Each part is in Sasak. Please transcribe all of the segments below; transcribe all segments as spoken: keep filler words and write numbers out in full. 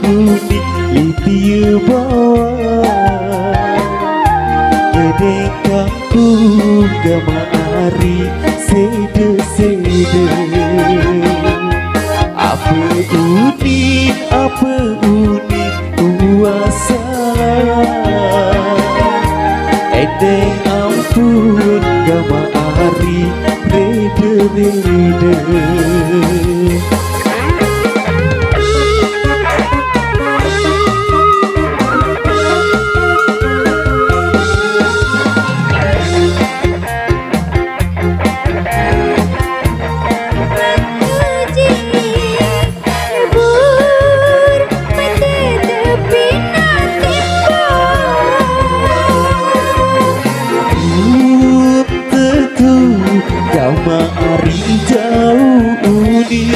Uni itiu bawa. Nyedeng kangkung gama ari sede-sede. Apa uni, apa uni uasa. Edeng ampun gama ari rede-rede. Tetu gama ari jauh uni,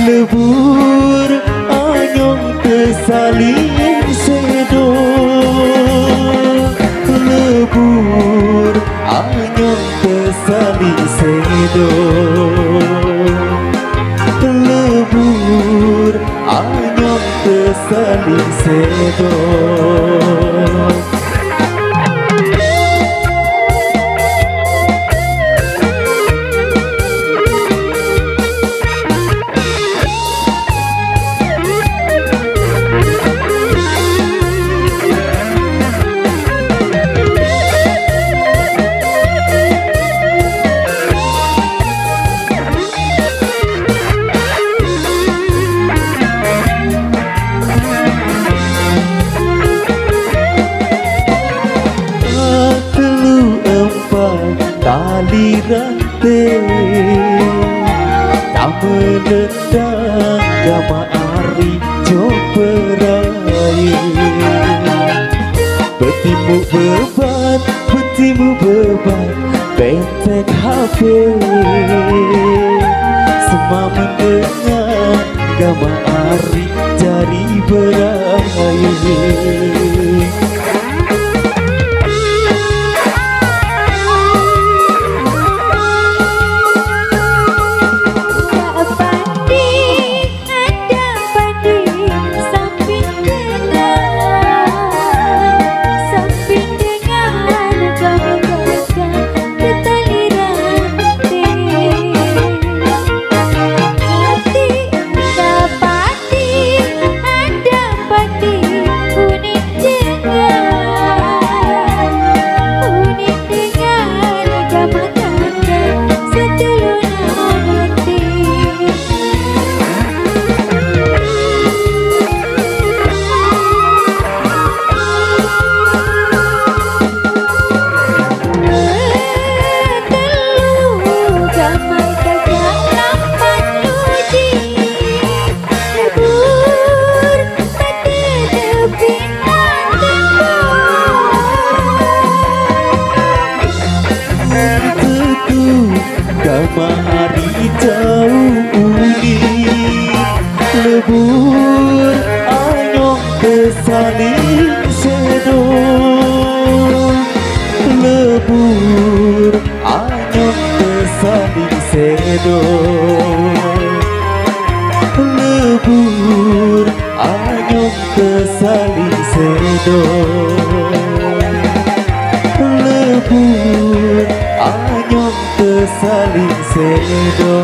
lebur anyong tesaling sedo. Lebur anyong tesaling sedo. Lebur anyong tesaling sedo. Telu empat tali rante, tak menendang gama ari joperai. Betimu beban, betimu beban, pentek H P. Semua mendengar gama ari jari berai. Tetu gama ari jauh uni, lebur anyong tesaling sedo. Lebur anyong tesaling sedo. Lebur anyong tesaling sedo. Lebur anyong tesaling sedo.